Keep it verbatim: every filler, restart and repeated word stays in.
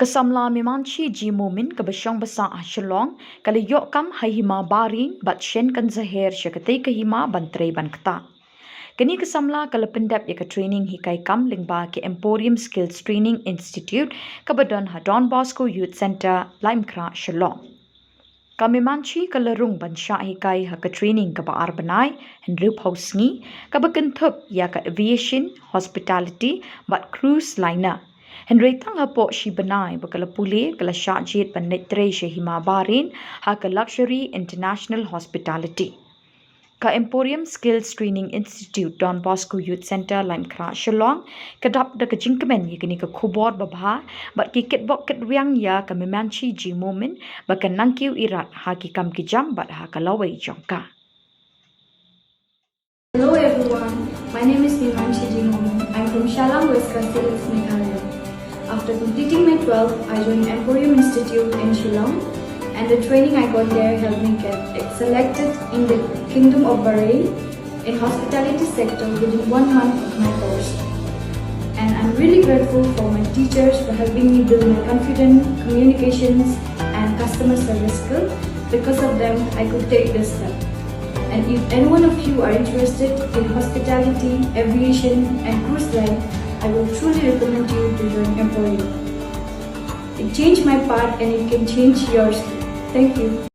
Ka samla Mimanchi G Momin kaba shong basah ha Shillong ka la ïoh kam ha hima Bahrain bad shen kan jaher sha katei ka hima ban trei ban ktah. Kane ka samla ka la pyndep ïa ka training hikai kam lyngba ka Emporium Skills Training Institute kaba don ha Don Bosco Youth Centre, Laitumkhrah, Shillong. Ka Mimanchi ka la rung ban shah hikai ha ka training kaba ar bnai, hynriewphew sngi, kaba kynthup ïa ka aviation, hospitality bad cruise liner. Hynrei tang hapoh shi bnai ba ka la pule, ka la shah jied ban leit trei sha hima Bahrain ha ka Luxury International Hospitality. Ka Emporium Skills Training Institute, Don Bosco Youth Centre, Laitumkhrah, Shillong, ka dap da ka jingkmen ïa kane ka khubor babha bad ki kitbok kitrwiang ïa ka Mimanchi G Momin ba kan nangkiew irat ha ki kam ki jam bad ha ka lawei jong ka. Hello everyone, my name is Mimanchi G Momin. I'm from Shillong, West Khasi Hills, Meghalaya. After completing my twelfth, I joined Emporium Institute in Shillong, and the training I got there helped me get selected in the Kingdom of Bahrain in hospitality sector within one month of my course. And I'm really grateful for my teachers for helping me build my confidence, communications, and customer service skill. Because of them, I could take this step. And if any one of you are interested in hospitality, aviation, and cruise line, I will truly recommend you to join Emporium. It changed my path and it can change yours. Thank you.